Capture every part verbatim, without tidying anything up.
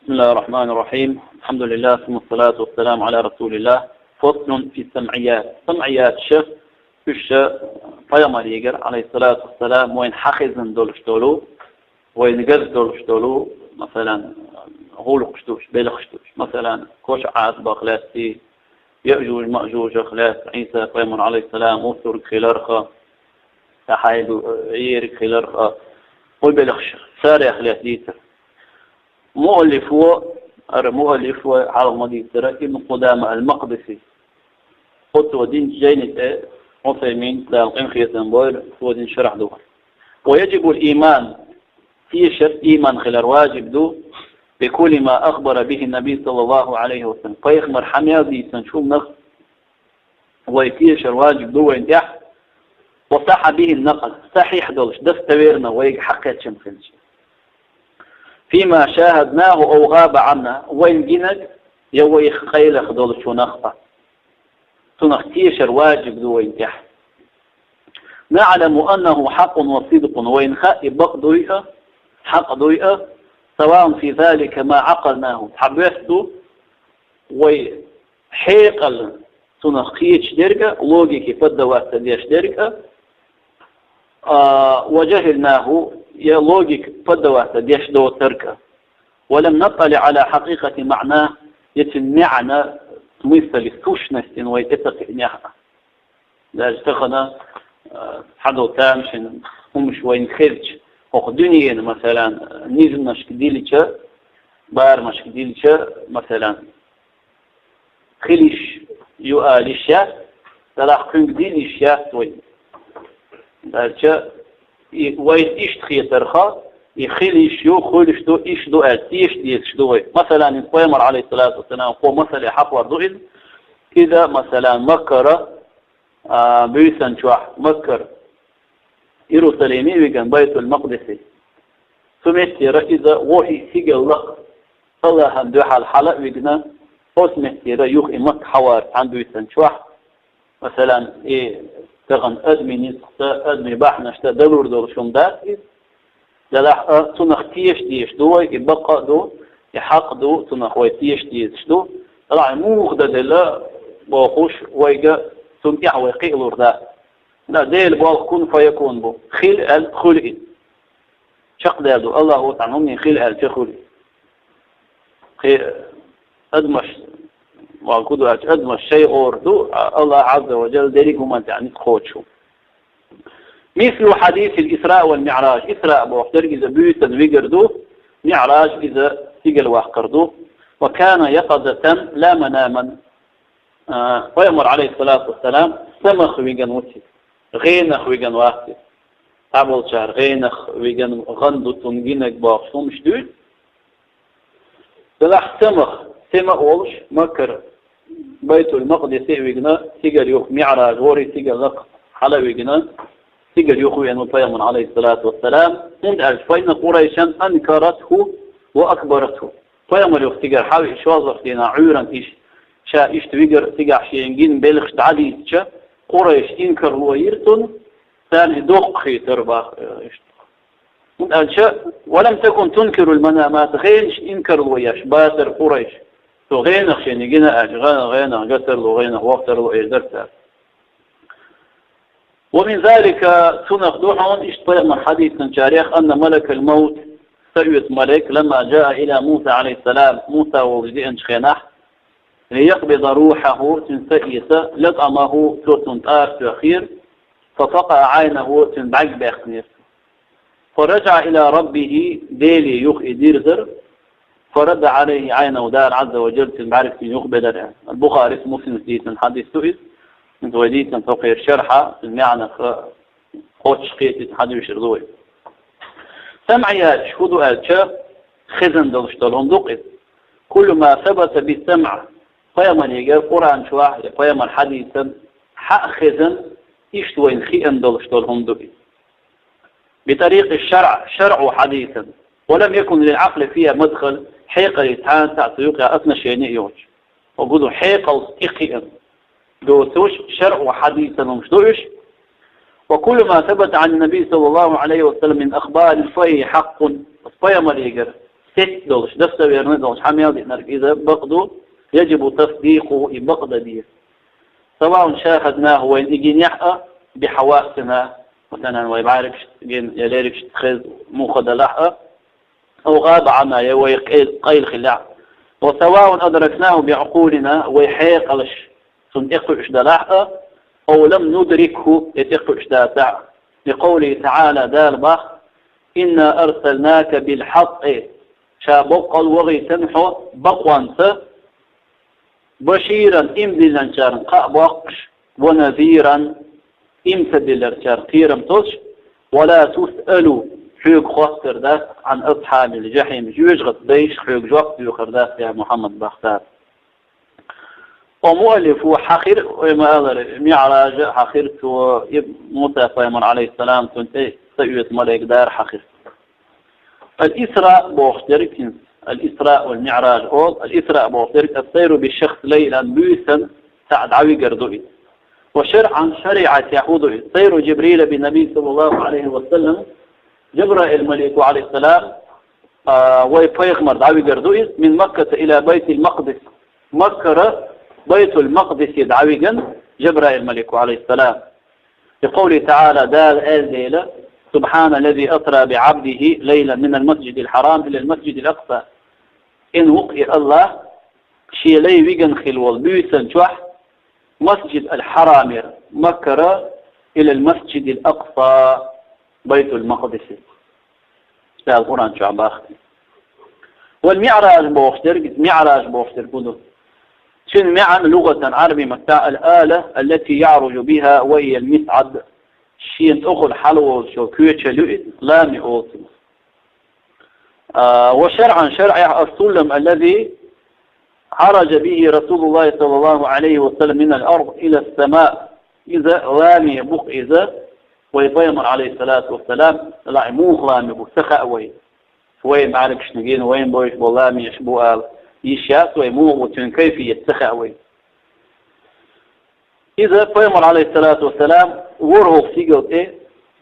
بسم الله الرحمن الرحيم. الحمد لله، ثم الصلاة والسلام على رسول الله. فصل في السمعيات. СамӀият ша, уьш ша пайхамарегара, عليه الصلاة والسلام, вайна хьахезна долуш долу, вайна газ долуш долу, масалан, гӀуллакхаш долуш, белхаш долуш. Масалан, коша Ӏазапах лаьцна, Яъжуж-Маъжужах лаьцна, Ӏийса пайхамар, عليه السلام, уьстург хиларха, тӀаьхьа ду, ериг хиларха, вай белхаш, царех лаьцна дийцар. Муаллифо, ара муаллифо хьалха ма дийцара, Ибн Къудама ал-Макъдиси. Оцо динчу жайни тӀе Ӏусаймин, Дала къинхетам бойла, цо дина шархь ду. ويجب الإيمان, тешар, иман хилар важиб ду, بكل ما أخبر به النبي صلى الله عليه وسلم. Пайхамар хьан мел дийцинчу хӀуманах вай тешар важиб ду вайн тӀехь. وصح به النقل, сахьихь долуш, достоверно вайга хьакхаьчна хилча. فيما شاهدناه أو غاب عنا, вайна гинарг я вайх къайлаха долчунах а. Цунах тешар важиб ду вайн тӀехь. نعلم أنه حق وصدق, вайна хаьа и бакъ дуй а, хьакъ дуй а, سواء في ذلك ما عقلناه, цхьабосса ду вай хьекъал цунах кхеташ дерг а, логике поддаваться деш дерг а, а, وجهلناه, я логике поддаваться деш доцург а. ولم نطلع على حقيقة معناه, я цуьнан маьӀна, смысл, сущность вай тӀе ца кхиънехь а. Даже тахана, а, хьадо тамашийна хӀумаш вайна хезча, хӀокху дуьненан, масалан, низамашка дилча, барамашка дилча, масалан, хила йиш ю ала йиш яц, делахь кхуьнга дина йиш яц вай. Аьлча, и вайна иштта хетарха, и хила йиш ю, хуьлуш ду, иштта ду аьлла, теша дезаш ду вай. Масалан, иза пайхамар, عليه الصلاة والسلام, кхо масале хьахор ду иза. Иза, масалан, Маккара, а, буьйсанчохь, Маккара Иерусалиме вигна, Байтул-Макъдисе. Цу меттера иза вохий сигала лакха, Аллахьан дуьхьал хьала а вигна, оцу меттера юха и Макка хьавар цхьана буьйсанчохь, масалан, и тахана адамийн ницкъаца, адамийн бахьанашца далур долуш хӀума дац иза. Делахь а цунах теша дезаш ду вай, и бакъ а ду, и хьакъ ду, цунах вай теша дезаш ду. Делахь муха дан делла бохуш, вайга цунна тӀехь вай кхиалур дац. Да, Делан болх кун фаякун бу. Хила аьлла, хуьлу иза. Чекхдаьлла ду. Аллахьо цхьана хӀумане хила аьлча, хуьлу иза. Кхин адамаш, ван куду аьлча, адамаш шайн гӀора ду, а Аллахь Ӏазза ва Джалла дерриг хӀуманна тӀехь ницкъ кхочуш ву. مثل حديث الإسراء والمعراج. Исраъ боху дерг иза буьйсанна вигар ду, МиӀраж иза сигала ваккхар ду. وكان يقظة لا مناما. А, пайхамар, عليه الصلاة والسلام, самах виган ву цигахь, гӀенах виган вац иза. Цхьаболчара гӀенах виган, гӀан ду цунна гинарг бохуш хӀумаш дуьйцу. Делахь самах, сема а волуш, Маккара Байтул-Макъдисе а вигна, цигара юха МиӀраж, ворхӀе сигала лакха хьала а вигна, цигара юха веана ву пайхамар, عليه الصلاة والسلام, хӀунда аьлча فإن قريشا أنكرته وأكبرته. Пайхамар юха цигара хьавеъча, шолгӀачу дийнахь Ӏуьйранна иштта, ша иштта вигар, цигахь шена гина белхаш дӀадийцича, къурайш инкарло йира цунна, царна и доккха хетара бах, э, иштта. ХӀунда аьлча, ولم تكن تنكر المنامات, гӀенаш инкарло еш бацара къурайш. Цо гӀенах шена гина аьлча, гӀа-, гӀенах гатарло, гӀенах вахтарло еш дара цара. ومن ذلك, цунах ду хьуна иштта пайхамар хьадийцинчарех, أن ملك الموت, са оьцу малик, لما جاء إلى موسى عليه السلام, Муса волчу деанчу хенахь, ليقبض روحه, цуьнан са эца, لطمه, цо цунна тӀара тоьхира, ففقأ عينه, цуьнан бӀаьрг баьккхинера. فرجع إلى ربه, Деле юха и дирзара, فرد عليه عينه, Дала Ӏазза ва Джалла цуьнан бӀаьрг цуьнан юха белира. Бухарис, Муслимс дийцина хьадис ду иза. ХӀинца вай дийцина цу кхеран шархьа, цуьнан маьӀнах кхоччуш кхетийта хьадуьйшур ду вай. СамӀияташ хӀун ду аьлча, хезна долуш долу хӀума ду-кх иза. كل ما ثبت بالسمع, пайхамарегара Къуръан чохь я пайхамар хьадийцина, хьа а хезна, иштта вайна хиъна долуш долу хӀума ду иза. بطريق الشرع, шарӀо хьадийцина. ولم يكن للعقل فيها مدخل, хьекъале цхьана цхьаъ цу юкъа отношение а йоцуш. Хьо гуду хьекъалца тӀекхиъна доцуш, шарӀо хьадийцина хӀумаш ду уьш. وكل ما ثبت عن النبي صلى الله عليه وسلم من أخبار فهي حق. Пайхамарегара тетта долуш, достоверный долуш, хьа мел диънарг иза бакъ ду, يجب تصديقه, и бакъ дан деза. سواء شاهدناه, вайна и гинехь а, بحواسنا, масалан, вай бӀаьргашца гина, я лергашца хезна муха далахь а, أو غاب عنا, я вай къай-, къайла хилахь а. وسواء أدركناه بعقولنا, вай хьекъалаш цунна тӀекхуьуш далахь а, أو لم ندركه, я тӀекхуьуш дацахь а. لقوله تعالى, Дала боху: إنا أرسلناك بالحق, ша боккъал вахийтина хьо бакъонца, بشيرا, ийман диллинчарна кхаъ боккхуш, ونذيرا, ийман ца дилларчарна кхерам тосуш, ولا تسأل, хьоьга хоттур дац, عن أصحاب الجحيم, жоьжахатин дайшка хьоьга жоп доьхур дац, я Мухьаммад, боху Дала. Ва муаллифу хьахира, вай ма-аллара, МиӀраж хьахира цо, и Муса пайхамар, алейхиссалам, цунна тӀе са оьцу малайк дара хьахира. Ал-Исраъ бохуш дерг иза. Ал-Исраъ вал МиӀраж олу. Ал-Исраъ бохуш дерг, ас-сайру бишшахс лайлан, буьйсанна цхьаъ дӀавигар ду иза. Ва шаръан, шариӀатехь хӀун ду иза? Сайру Джибрила бин Наби саллаллаху алейхи ва саллям, Джабраил малико, алейхиссалам, а, вай пайхамар дӀавигар ду иза, мин Макката ила Байтил Макдис. Маккара Байтул Макдисе дӀавиган Джабраил малико, алейхиссалам. Бикъавлихи таӀала, Дала аьлла дела: «Субхьана лази асра би абдихи лайлан минал масджидил хьарам илал масджидил акъса». Эн ву-кх и Аллах, шен лай виган хилла волу буьйсан чохь, Масджид ал-Хьарамера, Маккара, илал Масджидил Акъса, Байтул Макъдисе. Дала Къуръан чохь боху. Вал миӀраж бохуш дерг, миӀраж бохуш дерг хӀун ду? Цуьнан маьӀна лугӀатан, Ӏараби маттахь, ал-ала, аллати яӀруджу биха ва хия ал-мисӀад. Шена тӀехула хьалаволуш йолу коьчал ю иза, лами олу цунах. А, ва шаръан, шаръехь, ас-суллам аллази Ӏараджа бихи Расулуллахи саллаллаху Ӏалайхи ва саллам минал ард илас сама. Иза лами бу-кх иза, вай пайхамар, Ӏалайхиссалату вассалам, лаьа муха лами бу, ца хаьа вай. Вайн бӀаьргашна гина, вайн бойуш болу ламеш бу ала, йиш яц вай, муха бу цуьнан кайфият ца хаьа вай. Иза пайхамар, Ӏалайхиссалату вассалам, ворхӀалгӀа стигала тӀе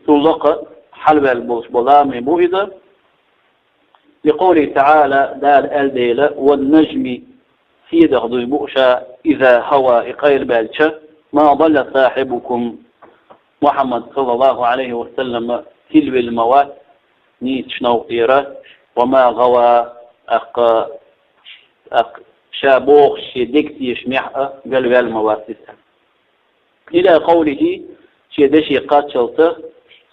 цул лакха хьалаваьлла болуш болу лами бу иза. Ликъавлихи таӀала, Дала аьлла дела: «Ван-наджми», седах дуй бу ша, «иза хӀава», и къайлабаьлча, «ма далла сахьибукум», Мухьаммад, саллаллаху Ӏалайхи ва саллам, тилвелла ма вац нийсачу новкъа тӀера, «ва ма гӀава», тӀаккха, тӀаккха ша бохуш шен дегтешамехь а галваьлла ма вац иза. Ила къавлихи, шен деше кхаччалца,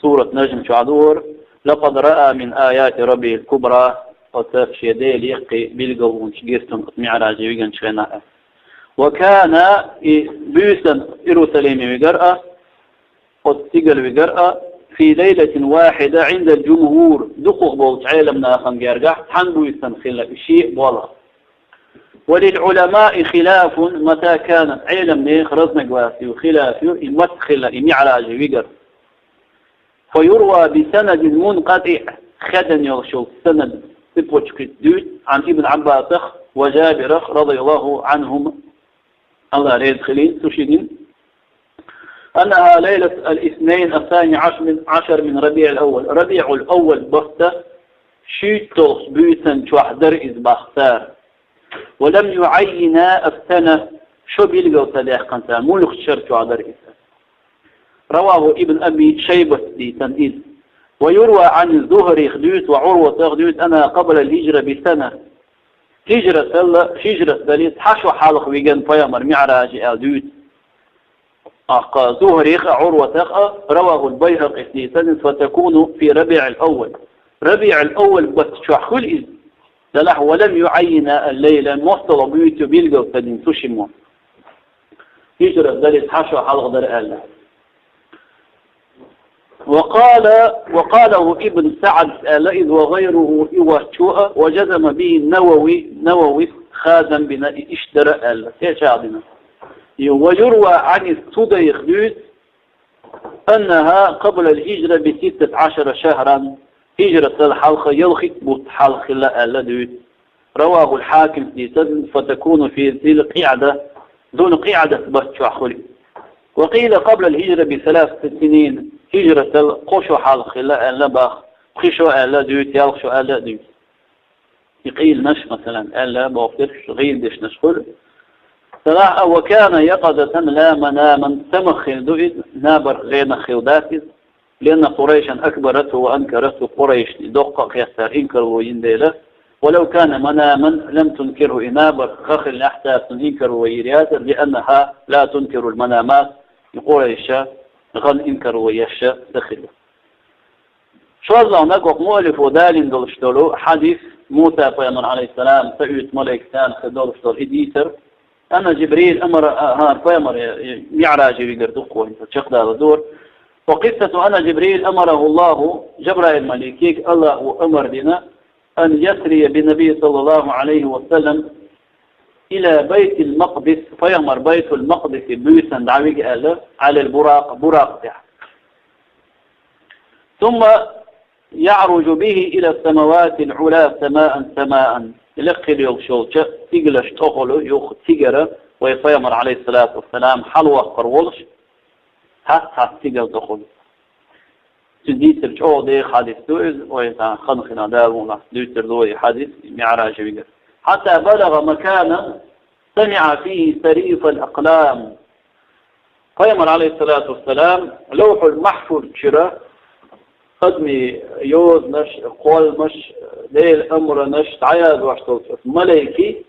сурат Наджм чохь ду хӀара: «Лакъад раа мин аяти раббихил кубра», оцу шен Делан яккхий билгалонаш гира цунна оцу миӀраже вигинчу хенахь. «Ва кана», и буьйсанна Иерусалиме вигар а, оцу стигала вигар а, «фи лайлатин вахьида Ӏиндал джумхур», дукхах болчу Ӏеламнахана гергахь цхьана буьйсанна хилла и шиъ болх. «Ва лил Ӏуламаи хилафун, мата канат», Ӏеламнехан разногласи ю, хилаф ю, и маца хилла и миӀража вигар. «Фа юрва би санадин мункъатӀиъ», хедан йолуш йолу санад, цепочка дуьйцу, Ӏан Ибн Ӏаббасах ва Джабирах, радияллаху Ӏанхума, Аллах реза хуьлийла цу шинна. «Аннаха лайлат ал-иснайн ас-сани Ӏашар мин РабиӀил-аввал». РабиӀул-аввал баттан шийтталгӀачу буьйсан чохь дара иза боху цара. «Ва лам юӀаййина ас-сана», шо билгал ца даьккхина цара, муьлхачу шар чохь дара иза. «Раваху Ибн Аби Шайбас», дийцина иза. «Ва юрва Ӏан Зухрих дуьйцу ва Ӏурватах дуьйцу, аннаха къабла ал-хиджра би сана». Хиджраталла, хиджрат дале цхьа шо хьалха виган пайхамар миӀража аьлла дуьйцу. ТӀаккха Зухрих а, Ӏурватах а, равахул Байхакъис дийцина, фатакуну фи РабиӀил-аввал. РабиӀил-аввал баттан чохь хуьлу иза. Делахь, ва лам юӀаййина ал-лайла, мостагӀа буьйцу билгал ца дина цу шиммо. Хиджрат дале цхьа шо хьалха дара аьлла. Ва къала, ва къалаху Ибн СаӀд аьлла иза, ва гӀайруху, и воцчо а, ва джазама бихи Навави, Нававис хадам бина, и иштта дара аьлла, тӀечӀагӀдина. Ва юрва Ӏан ас-Судайх дуьйцу, аннаха къабла ал-хиджра би ситтати Ӏашара шахран, хиджратал хьалха ялхитта бутт хьалха хилла аьлла дуьйцу. Равахул Хьаким дийцина, фатакуну фи Зил-КъиӀда, Зул-КъиӀдат баттан чохь хуьлу. Ва къийла къабла ал-хиджра би саласати синин, хиджратал кхо шо хьалха хилла аьлла боху, пхи шо аьлла дуьйцу, ялх шо аьлла дуьйцу. И къийланаш, масалан, аьлла, бохуш, гӀийла дешнаш хуьлу. Салаха, ва кана якъазатан ла манаман, тамах хилла ду иза, набарх гӀенах хилла дац иза. Лианна Къурайшан акбаратху ва анкаратху, Къурайшна доккха а хеттара инкарло йина дела. Ва лав кана манаман лам тункирху, и набарх гӀа хилла ахьтар цунна инкарло йийр яцара, лианнаха ла тункирул манамат, и Къурайша гӀан инкарло еш ца хилла. ШозлагӀнаг, оха муаллифо далийна долуш долу хьадис, Муса пайхамар, алейхиссалам, ца оьцу малайкаца хир долуш долу и дийцар. Анна Жибрил амара, а, хӀара пайхамар, э, э, миӀража вигар ду-кх вайн, чекхдала дора. Ва къиссату анна Жибрил амараху Аллаху, Жабраил малайкига Аллаху амар дина, ан ясрия бин Наби саллаллаху алейхи ва саллам ила Байтил Макъдис, пайхамар Байтул Макъдисе буьйсанна дӀавига аьлла, алал Буракъ, Буракъ тӀехь. Сумма яӀружу бихи ила самаватил Ӏула самаан самаан. Лекха хила йолуш йолчу стигалшна тӀехула юха стигара вай пайхамар, алейхиссалату вассалам, хьалаваккхар волуш, хӀаст-хӀаст стигала тӀехула. Цуьнан дийцар чӀогӀа деха хьадис ду иза, вай цхьана хан хилахь, Дала мукъ лахь, дуьйцур ду вай и хьадис, и миӀража вигар. Хьатта балагӀа маканан самиӀа фихи сарифал акълам. Пайхамар, алейхиссалату вассалам, Лавхьул Махьфуз чуьра адамийн йозанаш, кхолламаш, Делан амранаш дӀаяздеш долчу оцу малайкийн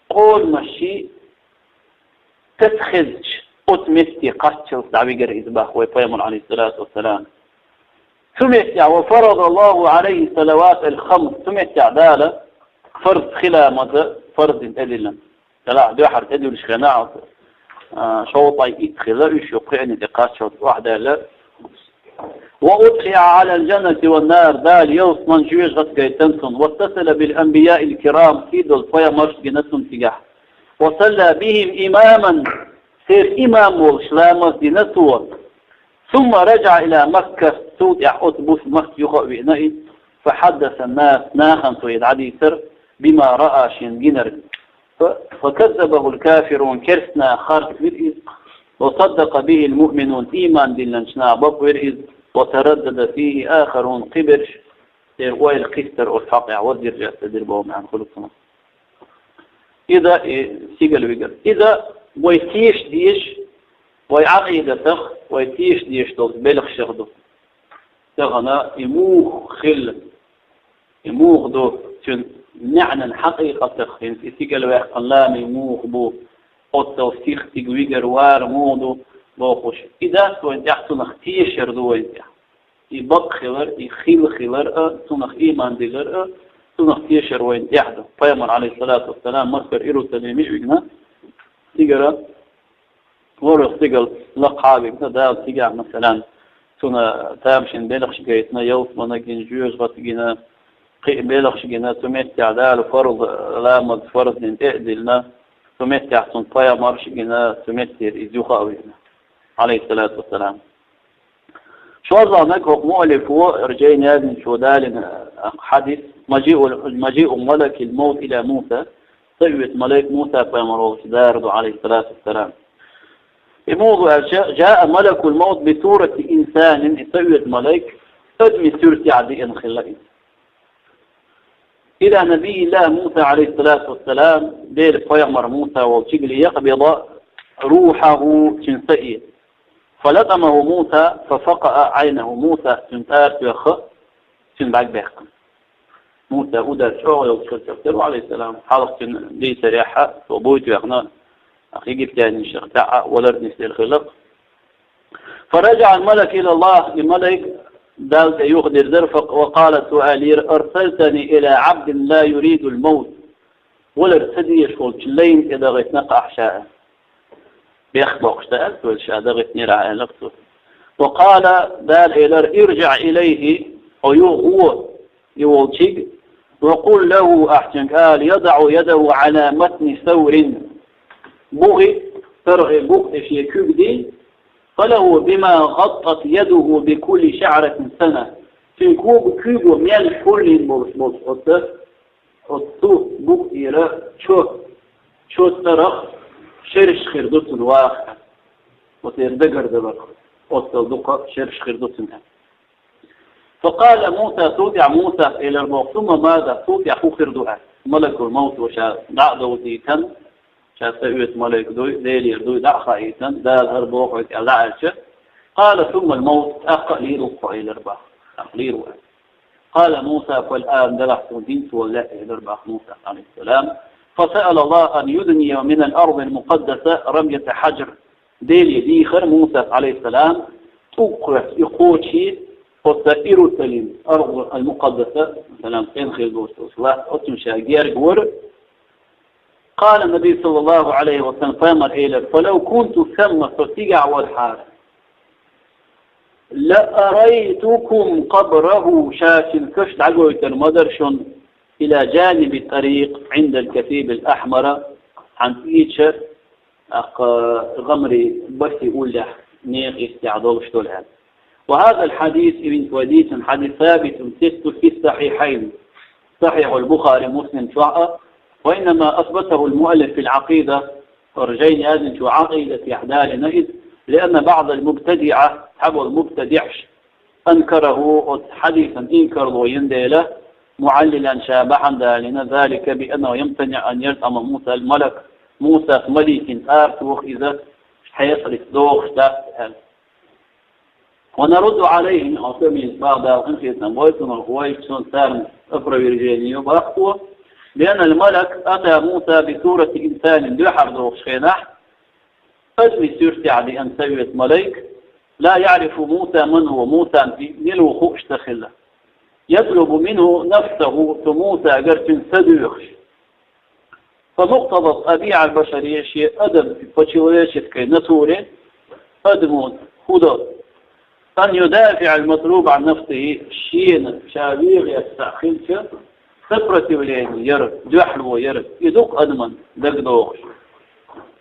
къоламашший таса хезча, оцу метте кхаччалц дӀавигара иза боху вай пайхамар, алейхиссалату вассалам. Цу меттехь, ва фарадаллаху алейхи салават аль-хамс, цу меттехь Дала фарз хила ламаз фарз дина тӀедиллина. Делахь дуьххьара тӀедуьллуш хенахь, а, шовзткъе итт хилла, уьш юха кхиъна тӀе кхаччалц охьадаьлла. Ва утхиа алал джаннати ван нар, Дала ялсамани жоьжахати гайтина цунна. Ваттасала бил анбияил кирам, сий долчу пайхамаршна гина цунна цигахь. Ва салла бихим имаман, церан имам волуш ламаз дина цо. Сумма раджаӀа ила Макка, цул тӀаьхьа оцу буса Макка юха а веана и, фа хьаддаса нас, нахана цо и дӀадийцар, бима раъа, шена гинарг. Фа, фа каззабахул кафирун, керста наха харцвира иза, ва саддакъа бихил муъминун, ийман диллинчу наха бакъвира иза, ва тараддада фихи ахарун, кхиберш, церан ойла кхиссира оцу хьокъехь, ва диржа ца дира боху маьӀна хуьлу цунах. Иза, и, сигала вигар. Иза вай теша дезаш, вай Ӏакъидатах, вай теша дезаш долчу белхашех ду. Тахана и муха хилла, и муха ду, цуьнан маьӀнан хьакъикъатах, хӀинца и сигала ваьккхина лама и муха бу, оццул сиха цига вигар вар муха ду, бохуш. И дац вайн тӀехь, цунах тешар ду вайн тӀехь. И бакъ хилар, и хила хилар а, цунах ийман дилар а, цунах тешар вайн тӀехь ду. Пайхамар, алейхиссалату вассалам, Маккара Иерусалиме а вигна, цигара ворхӀ стигал лакхахьа а вигна, Дала цигахь, масалан, цунна тамашийна белхаш гайтина, ялсамани гина, жоьжахати гина, кхин а белхаш гина, цу меттехь Дала фарз, ламаз фарз дина тӀе а диллина, цу меттехь цунна пайхамарш а гина, цу меттера иза юха а вигна, алейхиссалату вассалам. ШозлагӀнаг, хӀокху муаллифо, Ржайн яздинчо далийна хьадис, мажиу, мажиу малакил маут иля Муса, ца оьцу малайк Муса пайхамар волчу дара ду, алейхиссалату вассалам. И муха ду аьлча, жаа малакул маут би сурати инсанин, и ца оьцу малайк адамийн суьртехь деана хилла иза. Иля набийиллахӀ Муса, алейхиссалату вассалам, Делан пайхамар Муса волчуьнга, лиякъбида рухьахӀу, цуьнан са эца. ФалатӀамахӀу Муса, фафакъаа Ӏайнаху, Муса цуьнан тӀара тоьхна, цуьнан бӀаьрг баьккхина. Муса удар чӀогӀа йолчу хилча, алейхиссалам, хьалха цуьнан дийцарехь, цо буй тоьхна, египтянашах цхьаъ валар нисделла хилла. Фараджаъал малак илаллахӀ, и малайк Далла тӀе юхадирзира, фа-, ва къала, цо аьллера: «Арсалтани иля Ӏабдин ла юридул маут». Валар ца дезаш волчу лайна тӀе дахийтина-кх ахь ша. Бехк боккхуш дац вай, ша дахийтинера ахь, аьлла-кх цо. Ва къала, Дала элира: «ИрджиӀ илайхӀи», хьо юха гӀо и волчуьнга, «ва къул лахӀу», ахь цуьнга ала: «ЯдаӀу ядахӀу Ӏала матни саврин». БухӀи, таргӀи букъ тӀе шен куьг дий, «фалахӀу бима гӀаттат ядухӀу бикулли шаӀратин сана». Цуьнан куьг-, куьго мел хӀуллийна болуш болчу оцу, оцу букъ тӀера чо, чо цӀарах шераш хир ду цунна ваха. Оцу дагардаларх оццул дукха шераш хир ду цунна. Факъала Муса, цул тӀаьхьа Мусас элира боху: «Сумма маза?» Цул тӀаьхьа хӀун хир ду аьлла. малакул-мавт ва ша дӀа а довзийтан, ша са оьцу малайк дуй, Делера дуй дӀа а хаийтан, Дала хӀара боху хьоьга аьлла дӀа а аьлча, къала сумма ал-мавт, тӀаккха а лийр ву-кх хьо, элира боху, тӀаккха лийр ву аьлла. Къала Муса, фал-ан, делахь суна динца волла лаьа, элира боху Муса, алейхиссалам. Фасаала Аллах ан юдния мин ал-ард ал-мукъаддаса рамята хьаджар. Деле дийхира Мусас, алейхиссалам, тӀулг кхоьссича, и кхочий, оцу Иерусалим, ард ал-мукъаддаса, масалан, къен хила долуш долу латта, оцунна ша герга вара. Къала Наби, саллаллаху алейхи ва саллам, пайхамар элира: «Фалав кунту самма», со цигахь вархьара, «ла арайтукум къабраху», ша цуьнан каш дӀагойтур ма дара шуна, «ила джаниби тӀарикъ, Ӏиндал касибил ахьмара», хьан цӀийча, тӀаккха гӀамри баси уллехь, некъа йистехь долуш долу аьлла. Ва хазал хьадис, и вайн вай дийцина хьадис, сабитун, сесту фи сахьихьайн, Сахьихьул Бухари, Муслим чохь а, ва иннама асбатахул муаллиф фил Ӏакъида, хӀара жайна яздинчо Ӏакъидатехь далийна иза, лианна баъдал мубтадиӀа, цхьаболу мубтадиӀаш, анкараху, оцу хьадисан инкарло йина дела, муаллилан ша бахьана далийна, залика бианнаху ямтаниӀу ан ялтӀама Муса ал-малак, Мусас маликин цӀарца ваха иза хьекъалца догӀуш дац аьлла. Ва нарудду Ӏалайхим, хьо самин бахдал хин хетам вай цунах, вай цунах царна опровержение ю бахто, бианнал малак ата Муса би сурати инсанин, дуьхьал догӀуш хенахь, адамийн суьртехь деана ца веза малайк, ла яӀрифу Муса ман хӀува, Мусана и мила ву хууш ца хилла. Ятлубу минху нафсаху, цу Мусагара цуьнан са доьхуш. Фа мукътада тӀабиӀал башария, шен адам, по человеческой натуре, адамо хӀун до, ан юдафиӀал матлуб Ӏан нафсихи, шена ша вегӀерца хилча, сопротивление яр, дуьхьало яр, и ду-кх адаман дагадогӀуш.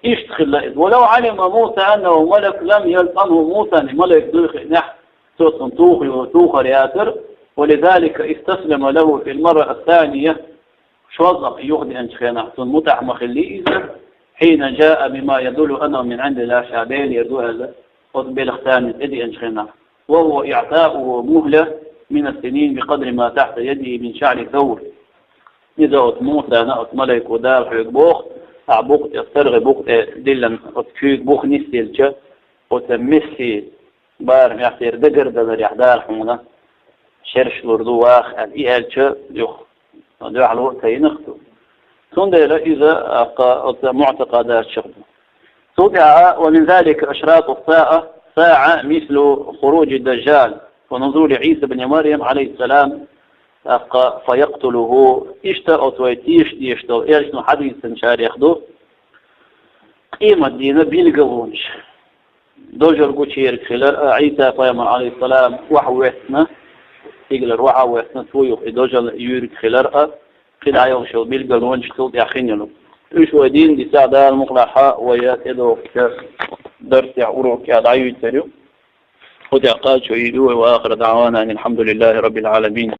Иштта хилла иза. Ва лав Ӏалима Муса аннаху малак лам ялтӀамху, Мусана и малайк дуй хиънехь, цо цунна туху-, тухар яцара, ва лизалика истаслама лаху фил марра ас-сания, шозлагӀа юхадеанчу хенахь цунна мутӀахь ма хилли иза, хьина джаа бима ядуллу аннаху мин Ӏиндиллахь, ша Делера ду аьлла, оцу белхан царна тӀедеанчу хенахь. Ва хӀува иӀтауху мухла мина ссинин бикъадри ма тахьта ядихи мин шаӀри савр. Иза оцу Мусана оцу малайко Дала хьоьга боху, ахь букъа тӀе, саргӀи букъа тӀе диллина оцу куьйга бух нисделча, оцу месси барамехь церан дагардаларехь Дала хьуна шераш лур ду, ваха аьлла, и аьлча, юха дуьхьало а ца йина-кх цо. Цундела иза, а, кха-, оцу муӀтакъадатех ду. Цул тӀаьхьа, ва мин залика ашрату ссаӀа, саӀа мислу хуруджи даджал, ва нузули Ӏийса бни Марьям, Ӏалайхиссалам, тӀаккха, фа якътулуху, иштта оцу вай теша дезаш долу элчано хьадийцинчарех ду, къематдийнан билгалонаш. Дожар гучуьйтург хилар а, Ӏийса пайхамар, Ӏалайхиссалам, охьавоьссина, стигалара охьавоьссина, цо юха и дожал юьйриг хилар а, кхидӀа йолуш йолу билгалонаш цул тӀаьхьа хин йолу. Уьш вай дийна дисахь, Дала мукъалахь, вай тӀедогӀучу дарсехь, урокехь дӀаюьйцур ю. Кху тӀехь кхачо йийр ю вай, ва ахиру даӀвана анил хьамдулиллахӀи раббил Ӏаламин.